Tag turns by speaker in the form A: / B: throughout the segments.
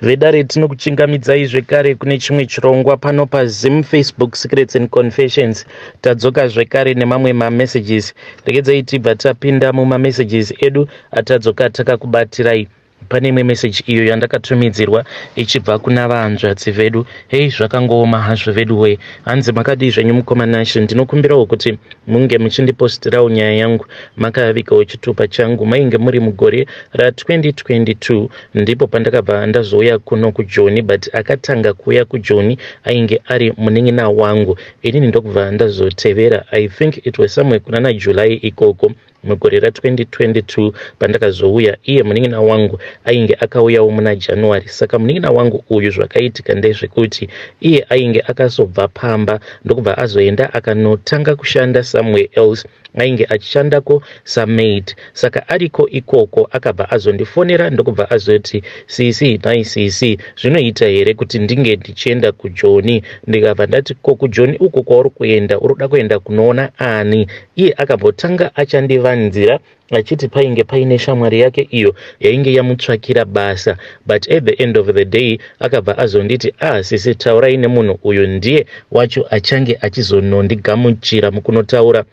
A: Vedare, tinokuchingamidzai zvekare kune chimwe chirongwa pano paZim Facebook Secrets and Confessions. Tadzoka zvekare nemamwe mamessages. Regedzai tibva tapinda mumamessages edu atadzoka takakubatirai. Pane imwe meseji iyo yandakatumidzirwa ichibva kuna vahanzvadzi vedu. Hei, zvakangooma hazvo vedu wee. Hanzi, "Makadii zvenyu mukoma Nashe? Ndinokumbirawo kuti munge muchindipostirawo nyaya yangu makavigawo chitupa changu. Mainge muri mugore ra2022 ndipo pandakabva ndazouya kuno kuJoni, but akatanga kuuya kuJoni ainge ari munin'ina wangu, inini ndokubva ndazotevera. I think it was somewhere kuna naJuly ikoko mugore ra2022 pandakazouya. Iye munin'ina wangu ainge akauyawo muna January. Saka munin'ina wangu uyu, zvakaitika ndezvekuti iye ainge akazobva pamba, ndokubva azoenda akanotanga kushanda somewhere else. Ainge achishandako samaid. Saka ariko ikoko akabva azondifonera, ndokubva azoti, 'Sisi, nhai sisi, zvinoita here kuti ndinge ndichienda kuJoni?' Ndikabva ndati, 'Ko kuJoni uko kwauri kuenda, uri kuda kuenda kunoona ani?' Iye akambotanga achandivanzira achiti painge paine shamwari yake iyo yainge yamutsvakira basa, but at the end of the day akabva azonditi, 'Ah, sisi, taurai nemunhu uyu, ndiye wacho achange achizonondigamuchira mukunotaura.'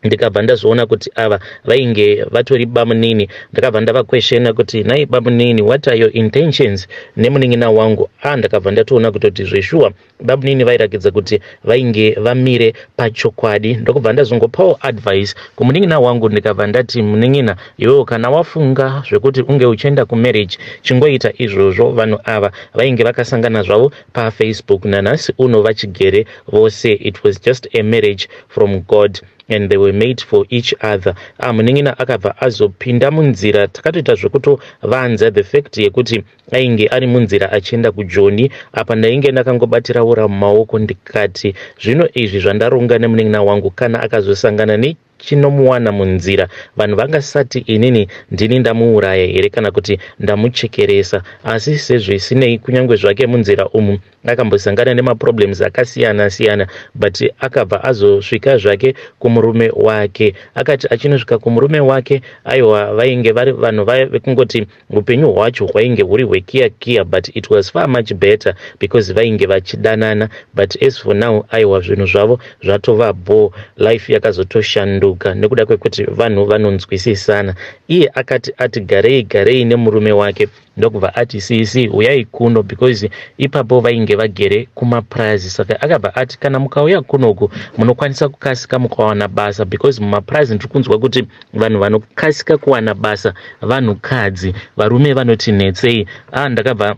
A: Ndikabva ndazoona kuti ava vainge vatori bamunini. Ndakabva ndavakweshena kuti, 'Nhai bamunini, what are your intentions nemunin'ina wangu?' A, ndakabva ndatoona kutoti zveshuwa bamunini vairakidza kuti vainge vamire pachokwadi. Ndokubva ndazongopawo advice kumunin'ina wangu, ndikabva ndati, 'Munin'ina, iwewo kana wafunga zvekuti unge uchienda kumarriage, chingoita izvozvo.' Vanhu ava vainge vakasangana zvavo paFacebook, nanhasi uno vachigere vose. It was just a marriage from God and they were made for each other." Ah, munin'ina akabva azopinda munzira. Takatoita zvekutovanza the fact yekuti ainge ari munzira achienda kuJoni. Apa ndainge ndakangobatira ura mumaoko, ndikati, "Zvino izvi zvandaronga nemunin'ina wangu, kana akazosangana nechinomuwana munzira, vanhu vangasati inini ndini ndamuuraya here kana kuti ndamuchekeresa?" Asi sezvisinei, kunyange zvake munzira umu akambosangana nemaproblems akasiyana siyana, but akabva azosvika zvake kumurume wake. Akati achinosvika kumurume wake, aiwa, vainge vari vanhu vekungoti upenyu hwacho hwainge huri hwekiya kiya, but it was far much better because vainge vachidanana. But as for now, aiwa, zvinhu zvavo zvatova bo, life yakazotoshanduka nekuda kwekuti vanhu vanonzwisisana. Iye akati ati garei garei nemurume wake, ndokubva ati, "Sisi, uyai kuno," because ipapo vainge vagere kumapurazi. Saka akabva ati, "Kana mukauya kunoku munokwanisa kukasika mukawana basa, because mumapurazi ndiri kunzwa kuti vanhu vanokasika kuwana basa vanhukadzi, varume vanoti netsei." A, ndakabva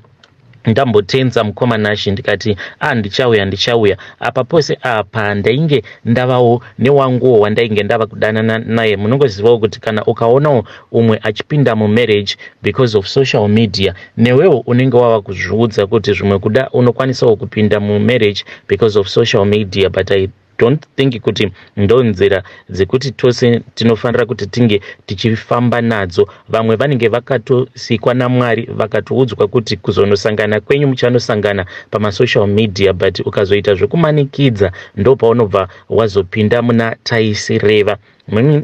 A: ndambotenza mukoma Nashi, ndikati, "A, ndichauya, ndichauya." Apa pose apa ndainge ndavawo newanguwo wandainge ndava kudanana naye. Munongozivawo kuti kana ukaonawo umwe achipinda mumarriage because of social media, newewo unenge wava kuzviudza kuti zvimwe kuda unokwanisawo kupinda mumarriage because of social media, but I don't think kuti ndo nzira dzekuti tose tinofanira kuti tinge tichifamba nadzo. Vamwe vanenge vakatosikwa naMwari, vakatoudzwa kuti kuzonosangana kwenyu muchanosangana pamasocial media, but ukazoita zvekumanikidza ndo paunobva wazopinda muna taisireva.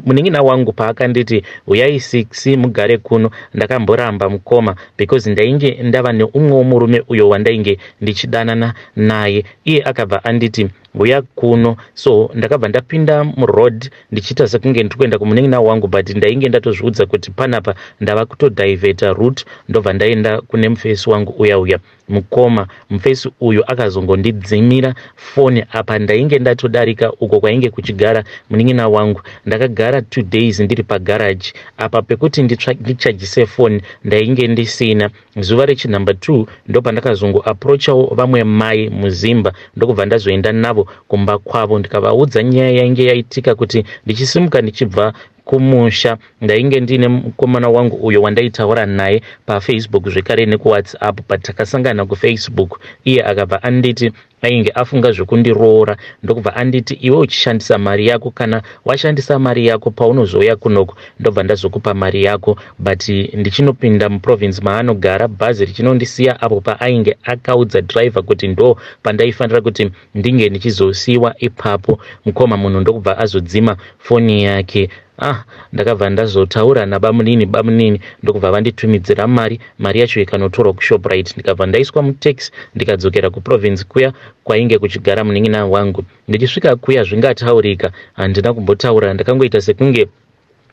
A: Munin'ina wangu paakanditi, "Uyai sisi, mugare kuno," ndakamboramba mukoma, because ndainge ndava neumwewo murume uyo wandainge ndichidanana naye. Iye akabva anditi, "Uya kuno." So ndakabva ndapinda muroad ndichiita sekunge ndiri kuenda kumunin'ina wangu, but ndainge ndatozviudza kuti panapa ndava kutodivheta route, ndobva ndaenda kune mufesi wangu uya uya. Mukoma, mufesi uyu akazongondidzimira foni apa ndainge ndatodarika uko kwainge kuchigara munin'ina wangu. Ndakagara 2 days ndiri pagaraji apa, pekuti ndichajise foni ndainge ndisina. Zuva rechinumber 2 ndopandakazongoapproachawo vamwe mai muzimba, ndokubva ndazoenda navo kumba kwavo, ndikavaudza nyaya yainge yaitika, kuti ndichisimuka ndichibva kumusha ndainge ndiine mukomana wangu uyo wandaitaura naye paFacebook zvekare nekuWhatsApp, but takasangana kuFacebook. Iye akabva anditi Ainge afunga zvekundiroora, ndokubva anditi, "Iwe uchishandisa mari yako. Kana washandisa mari yako, paunozouya kunoko, ndobva ndazokupa mari yako." But ndichinopinda muprovince maanogara, bhazi richinondisiya apo paainge akaudza driver kuti ndo pandaifanira kuti ndinge ndichizosiyiwa ipapo, mukoma, munhu ndokubva azodzima foni yake. Ah, ndakabva ndazotaura nabamunini. Bamunini ndokubva vanditumidzira mari. Mari yacho ikanotorwa kuShoprite, ndikabva ndaiswa mutaxi, ndikadzokera kuprovince kuya kwainge kuchigara munin'ina wangu. Ndichisvika kuya, zvingataurika, handina kumbotaura. Ndakangoita sekunge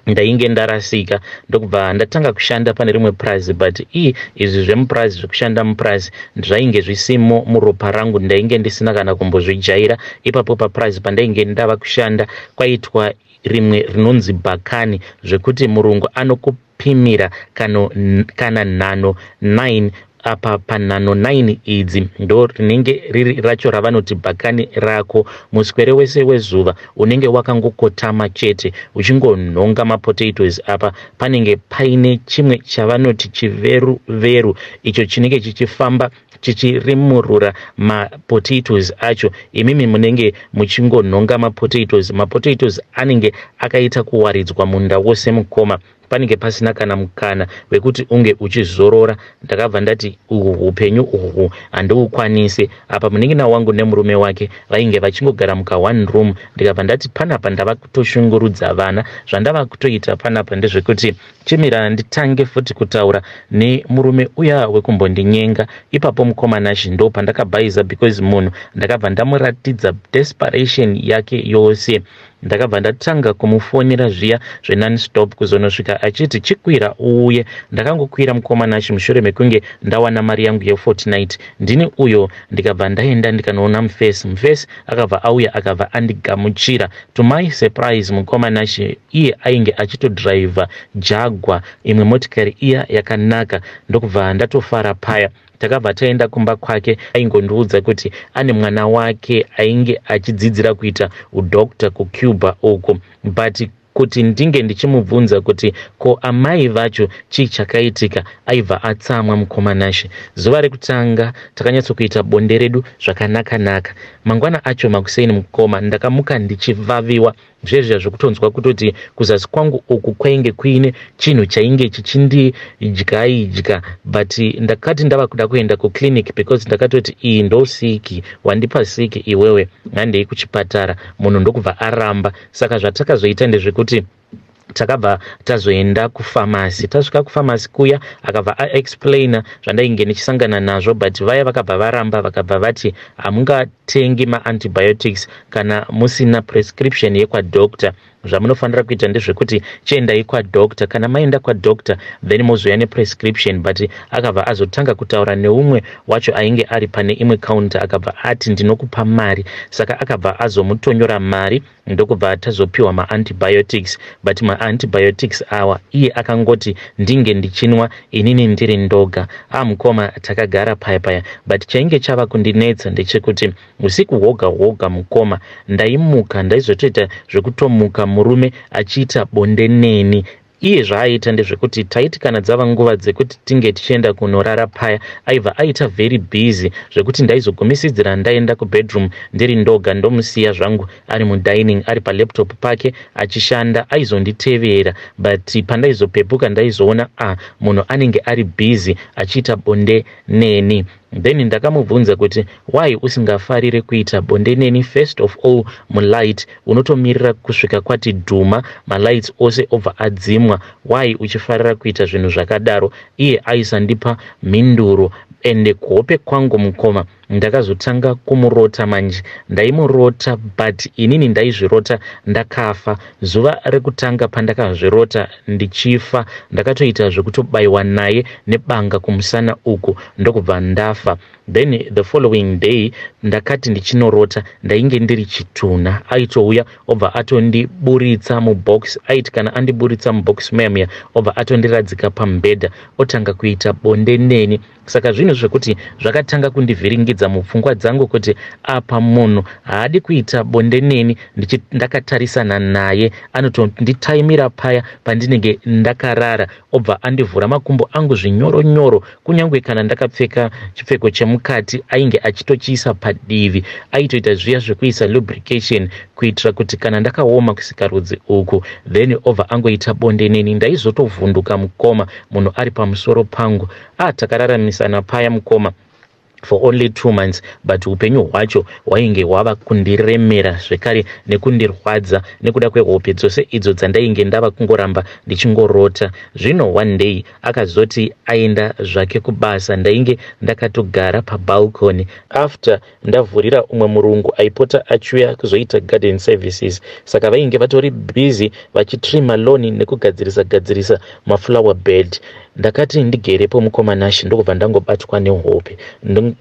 A: ndainge ndarasika, ndokubva ndatanga kushanda pane rimwe purazi. But ii, izvi zvemupurazi, zvekushanda mupurazi, zvainge zvisimo muropa rangu. Ndainge ndisina kana kumbozvijaira. Ipapo papurazi pandainge ndava kushanda kwaitwa rimwe rinonzi bhakani, zvekuti murungu anokupimira kana nhano 9. Apa panhano 9 idzi ndo rinenge riri racho ravanoti bhakani rako. Muswere wese wezuva unenge wakangokotama chete, uchingonhonga mapotatoes. Apa panenge paine chimwe chavanoti chiveruveru, icho chinenge chichifamba chichirimurura mapotatoes acho. Imimi munenge muchingonhonga mapotatoes. Mapotatoes anenge akaita kuwaridzwa munda wose, mukoma. Panenge pasina kana mukana wekuti unge uchizorora. Ndakabva ndati, "Uhu upenyu uhu handiukwanisi." Apa munin'ina wangu nemurume wake vainge vachingogara muka one room. Ndikabva ndati, "Panapa ndava kutoshungurudza vana. Zvandava kutoita panapa ndezvekuti chimira nditange futi kutaura nemurume uya wekumbondinyenga." Ipapo, mukoma Nashi, ndo pandakabhaiza, because munhu ndakabva ndamuratidza desperation yake yose. Ndakabva ndatanga kumufonera zviya zvenonstop, kuzonosvika achiti, "Chikwira uuye." Ndakangokwira, mukoma Nashi, mushure mekunge ndawana mari yangu yefortnight. Ndini uyo. Ndikabva ndaenda, ndikanoona mufesi. Mufesi akabva auya, akabva andigamuchira. To my surprise, mukoma Nashi, iye ainge achitodhiraivha Jaguar, imwe motikari iya yakanaka. Ndokubva ndatofara paya. Takabva taenda kumba kwake. Aingondiudza kuti ane mwana wake ainge achidzidzira kuita udoctor kuCuba uko, but kuti ndinge ndichimubvunza kuti ko amai vacho, chii chakaitika, aibva atsamwa. Mukoma Nashe, zuva rekutanga takanyatsokuita bonde redu zvakanaka-naka. Mangwana acho makuseni, mukoma, ndakamuka ndichivaviwa zvezviya zvekutonzwa kutoti kuzasi kwangu uku kwainge kuine chinhu chainge chichindidyaidya. But ndakati ndava kuda kuenda kuclinic, because ndakatoti, "Iyi ndo siki wandipa, siki iwewe, handei kuchipatara." Munhu ndokubva aramba. Saka zvatakazoita ndezvekuti takabva tazoenda kufamasi. Tasvika kufamasi kuya, akabva aexplaina zvandainge ndichisangana nazvo, but vaya vakabva varamba. Vakabva vati, "Hamungatengi maantibiotics kana musina prescription yekwadoctor. Zvamunofanira kuita ndezvekuti chiendai kwadoctor. Kana maenda kwadoctor, then mozouya neprescription." But akabva azotanga kutaura neumwe wacho ainge ari pane imwe counter. Akabva ati, "Ndinokupa mari." Saka akabva azomutonyora mari, ndokubva tazopiwa maantibiotics. But maantibiotics awa, iye akangoti ndinge ndichinwa inini ndiri ndoga. Amukoma, takagara paya paya, but chainge chava kundinetsa ndechekuti usiku hwoga hwoga, mukoma, ndaimuka, ndaizotoita zvekutomuka murume achiita bonde neni. Iye zvaaita ndezvekuti taiti kana dzava nguva dzekuti tinge tichienda kunorara paya, aibva aita very busy, zvekuti ndaizogumisidzira ndaenda kubedroom ndiri ndoga, ndomusiya zvangu ari mudining, ari palaptop pake achishanda. Aizonditevera, but pandaizopepuka ndaizoona, ah, munhu anenge ari busy achiita bonde neni. Then ndakamubvunza kuti, "Why usingafariri kuita bonde neni? First of all, mulight unotomirira kusvika kwati dhuma, malights ose obva adzimwa. Why uchifarira kuita zvinhu zvakadaro?" Iye aisandipa mhinduro. Ende kuhope kwangu, mukoma, ndakazotanga kumurota manje. Ndaimurota, but inini ndaizvirota ndakafa. Zuva rekutanga pandakazvirota ndichifa, ndakatoita zvekutobayiwa naye nebanga kumusana uku, ndokubva ndafa. Then the following day ndakati ndichinorota, ndainge ndiri chitunha. Aitouya, obva atondiburitsa mubox. Aiti kana andiburitsa mubox muya muya, obva atondiradzika pamubhedha, otanga kuita bonde neni. Saka zvinhu zvekuti zvakatanga kundivhiringidza mupfungwa dzangu kuti apa munhu haadi kuita bonde neni ndakatarisana naye. Anotonditaimira paya pandinenge ndakarara, obva andivhura makumbo angu zvinyoronyoro. Kunyange kana ndakapfeka chipfeko chemukati, ainge achitochiisa padhuze. padivi. Aitoita zviya zvekuisa lubrication kuitira kuti kana ndakaoma kusikarudzi uku, then obva angoita bonde neni. Ndaizotovhunduka mukoma, munhu ari pamusoro pangu. A, takararamisana paya mukoma for only 2 months, but upenyu hwacho hwainge hwava kundiremera zvekare nekundirwadza nekuda kwehope dzose idzo dzandainge ndava kungoramba ndichingorota. Zvino one day akazoti aenda zvake kubasa. Ndainge ndakatogara pabalcony after ndavhurira umwe murungu aipota achiuya kuzoita garden services. Saka vainge vatori busy vachitrima lawn nekugadzirisa gadzirisa maflower bed. Ndakati ndigerepo, mukoma Nashi, ndokubva ndangobatwa nehope.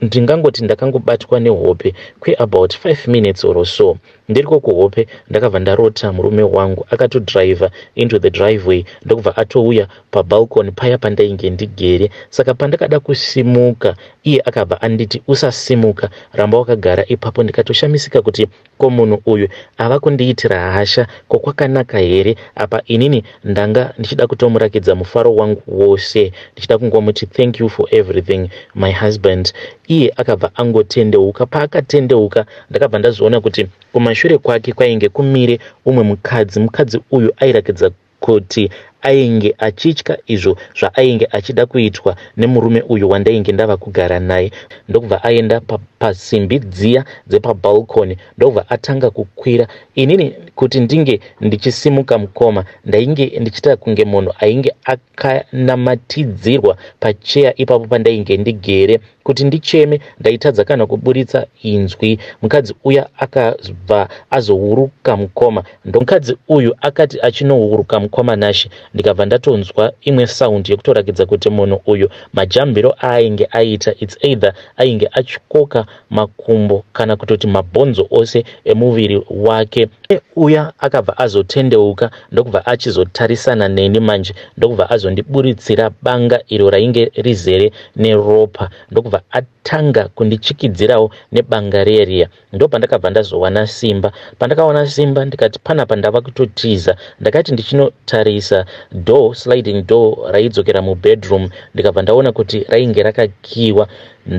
A: Ndingangoti ndakangobatwa nehope kweabout 5 minutes or so. Ndiriko kuhope, ndakabva ndarota murume wangu akatodriva into the driveway, ndokubva atouya pabalcony paya pandainge ndigere. Saka pandakada kusimuka, iye akabva anditi, "Usasimuka, ramba wakagara ipapo." Ndikatoshamisika kuti ko munhu uyu ava kundiitira hasha, ko kwakanaka here? Apa inini ndanga ndichida kutomurakidza mufaro wangu wose, ndichida kungomuti, "Thank you for everything, my husband." Iye akabva angotendeuka. Paakatendeuka, ndakabva ndazoona kuti kumashure kwake kwainge kumire umwe mukadzi. Mukadzi uyu airakidza kuti ainge achitya izvo zvaainge achida kuitwa nemurume uyu wandainge ndava kugara naye. Ndokubva aenda pasimbi dziya dzepabalcony, ndokubva atanga kukwira. Inini kuti ndinge ndichisimuka, mukoma, ndainge ndichiita kunge munhu ainge akanamatidzirwa pacheya ipapo pandainge ndigere. Kuti ndicheme, ndaitadza kana kuburitsa inzwi. Mukadzi uya akabva azouruka, mukoma. Mukadzi uyu akati achinouruka, mukoma Nashi, ndikabva ndatonzwa imwe sound yekutorakidza kuti munhu uyu majambiro aainge aita, it's either ainge achikoka makumbo kana kutoti mabhonzo ose emuviri wake. Uya akabva azotendeuka, ndokubva achizotarisana neni manje, ndokubva azondiburitsira banga iro rainge rizere neropa, ndokubva atanga kundichikidzirawo nebanga riya. Ndopandakabva ndazowana simba. Pandakaona simba, ndikati panapa ndava kutotiza. Ndakati ndichinotarisa door, sliding door raidzokera mubedroom, ndikabva ndaona kuti rainge rakakiwa.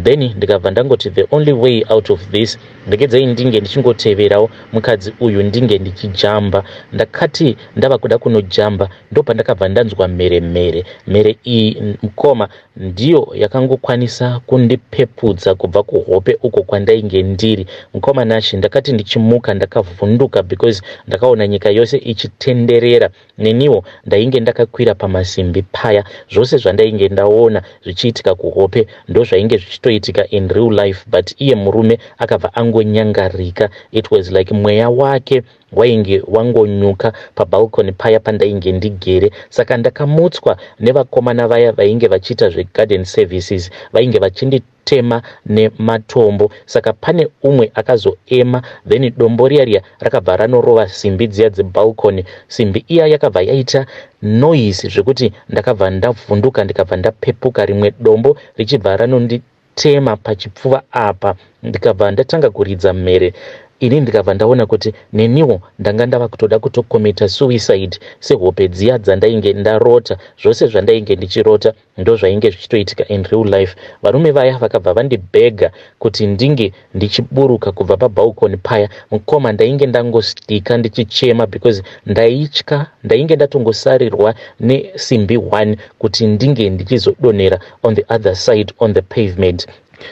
A: Then ndikabva ndangoti, "The only way out of this, ndekedzei ndinge ndichingoteverawo mukadzi uyu, ndinge ndichijamba." Ndakati ndava kuda kunojamba, ndopandakabva ndanzwa mheremhere. Mhere iyi, mukoma, ndiyo yakangokwanisa kundipepudza kubva kuhope uko kwandainge ndiri. Mukoma Nashi, ndakati ndichimuka, ndakavhunduka because ndakaona nyika yose ichitenderera. Neniwo ndainge ndakakwira pamasimbi paya. Zvose zvandainge ndaona zvichiitika kuhope ndo zvainge zvichitoitika in real life, but iye murume akabva angonyangarika. It was like mweya wake wainge wangonyuka pabalcony paya pandainge ndigere. Saka ndakamutswa nevakomana vaya vainge vachiita zvegarden services, vainge vachinditema nematombo. Saka pane umwe akazoema, then dombo riya riya rakabva ranorova simbi dziya dzebalcony. Simbi iya yakabva yaita noise zvekuti ndakabva ndavhunduka, ndikabva ndapepuka. Rimwe dombo richibva ranonditema pachipfuva apa, ndikabva ndatanga kuridza mhere. Ini ndikabva ndaona kuti neniwo ndanga ndava kutoda kutokomita suicide sehope dziya dzandainge ndarota. Zvose zvandainge ndichirota ndo zvainge zvichitoitika in real life. Varume vaya vakabva vandibhega kuti ndinge ndichiburuka kubva pabalcony paya. Mukoma, ndainge ndangostika ndichichema because ndaitya. Ndainge ndatongosarirwa nesimbi 1 kuti ndinge ndichizodonhera on the other side, on the pavement.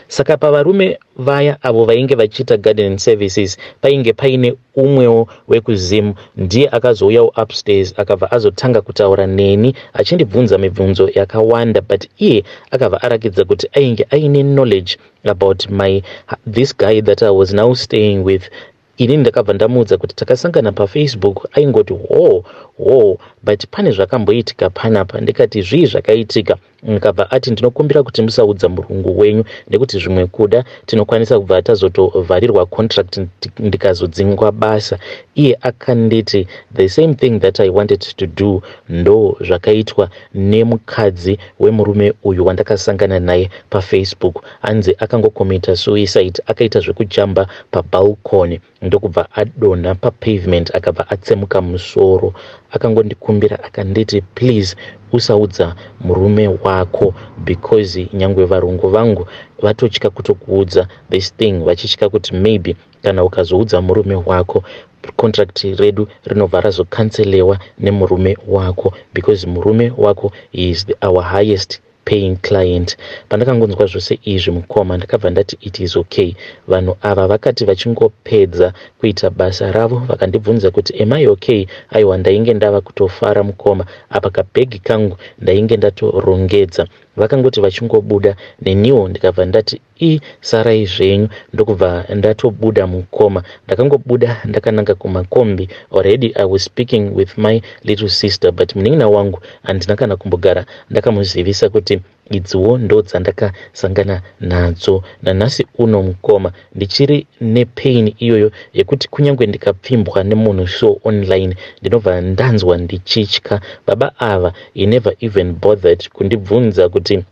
A: Saka pavarume vaya avo vainge vachiita garden services, painge paine umwewo wekuZim. Ndiye akazouyawo upstairs, akabva azotanga kutaura neni achindibvunza mibvunzo yakawanda, but iye akabva arakidza kuti ainge aine knowledge about my this guy that I was now staying with. Ini ndakabva ndamuudza kuti takasangana paFacebook. Aingoti, "Ho ho, but pane zvakamboitika panapa." Ndikati, "Zvii zvakaitika?" Ndikabva ati, "Ndinokumbira kuti musaudza murungu wenyu, nekuti zvimwe kuda tinokwanisa kubva tazotovharirwa contract, ndikazodzingwa basa." Iye akanditi, "The same thing that I wanted to do ndo zvakaitwa nemukadzi wemurume uyu wandakasangana naye paFacebook. Anzi akangokomita suicide, akaita zvekujamba pabalcony." Ndokubva adonha papavement, akabva atsemuka musoro. Akangondikumbira akanditi, "Please usaudza murume wako, because nyangwe varungu vangu vatotya kutokuudza this thing, vachitya kuti maybe kana ukazoudza murume wako, contract redu rinobva razocancelewa nemurume wako, because murume wako is our highest paying client." Pandakangonzwa zvose izvi, mukoma, ndakabva ndati it is okay. Vanhu ava vakati vachingopedza kuita basa ravo, vakandibvunza kuti, "Am I okay?" Aiwa, ndainge ndava kutofara, mukoma. Apa kabhegi kangu ndainge ndatorongedza. Vakangoti vachingobuda, neniwo ndikabva ndati, "I sarai zvenyu." Ndokubva ndatobuda, mukoma. Ndakangobuda ndakananga kumakombi. Already I was speaking with my little sister, but munin'ina wangu handina kana kumbogara ndakamuzivisa kuti idziwo ndo dzandakasangana nadzo. Nanhasi uno, mukoma, ndichiri nepain iyoyo yekuti kunyange ndikapfimbwa nemunhu so online, ndinobva ndanzwa ndichitya. Baba ava, he never even bothered kundibvunza kuti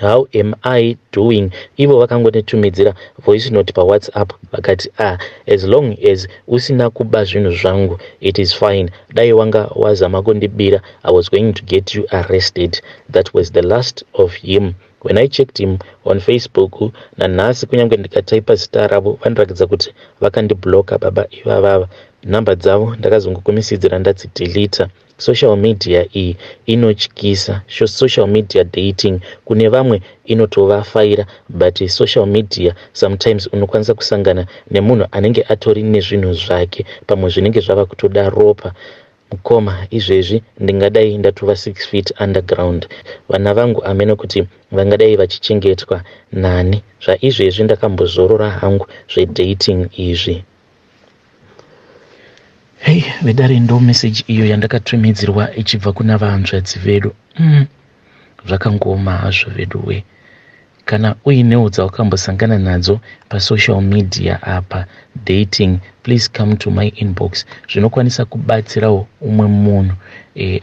A: how am I doing. Ivo vakangonditumidzira voice note paWhatsApp, vakati, "Ah, as long as usina kuba zvinhu zvangu, it is fine. Dai wanga wazama kundibira, I was going to get you arrested." That was the last of him. When I checked him on Facebook nanhasi, kunyange ndikataipa zita ravo, vanoratidza kuti vakandiblocka baba ivavava. Nhamba dzavo ndakazongokumisidzira ndadzidelita. Social media iyi inotyisa. Social media dating, kune vamwe inotovafaira, but social media sometimes unokwanisa kusangana nemunhu anenge atori nezvinhu zvake, pamwe zvinenge zvava kutoda ropa. Mukoma, izvezvi ndingadai ndatova 6 feet underground. Vana vangu amene kuti vangadai vachichengetwa nani. Zvaizvezvi ndakambozorora hangu zvedating izvi. Hei vedare, ndo meseji iyo yandakatumidzirwa ichibva kuna vahanzvadzi vedu. Zvakangoma hazvo vedu we. Kana uinewo dzawakambosangana nadzo pasocial media apa dating, please come to my inbox. Zvinokwanisa kubatsirawo umwe munhu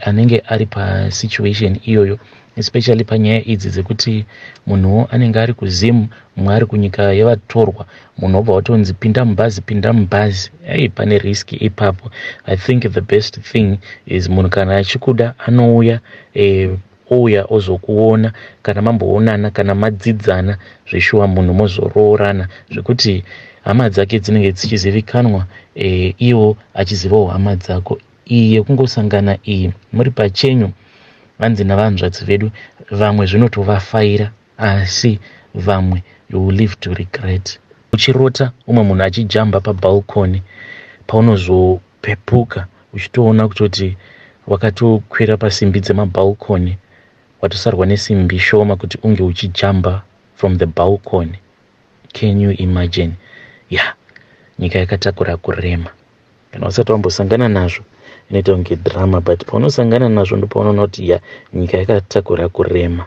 A: anenge ari pasituation iyoyo, especially panyaya idzi dzekuti munhuwo anenge ari kuZim, mumwe ari kunyika yevatorwa, munhu wobva watonzi, "Pinda mubhazi, pinda mubhazi." Ei, pane risk ipapo. I think the best thing is munhu kana achikuda anouya, ouya ozokuona. Kana mamboonana, kana madzidzana zveshuwa, munhu mozoroorana, zvekuti hama dzake dzinenge dzichizivikanwa, iwo achizivawo hama dzako. Iyi yekungosangana iyi muri pachenyu, vanzi navanzvadzi vedu, vamwe zvinotovafaira, asi vamwe you will live to regret. Uchirota umwe munhu achijamba pabalcony, paunozopepuka uchitoona kutoti wakatokwira pasimbi dzemabalcony, watosarwa nesimbi shoma kuti unge uchijamba from the balcony. Can you imagine? Ya yeah, nyika yakatakura kurema. Kana usati wambosangana nazvo, inoita kunge drama, but paunosangana nazvo ndopaunoona kuti ya, nyika yakatakura kurema.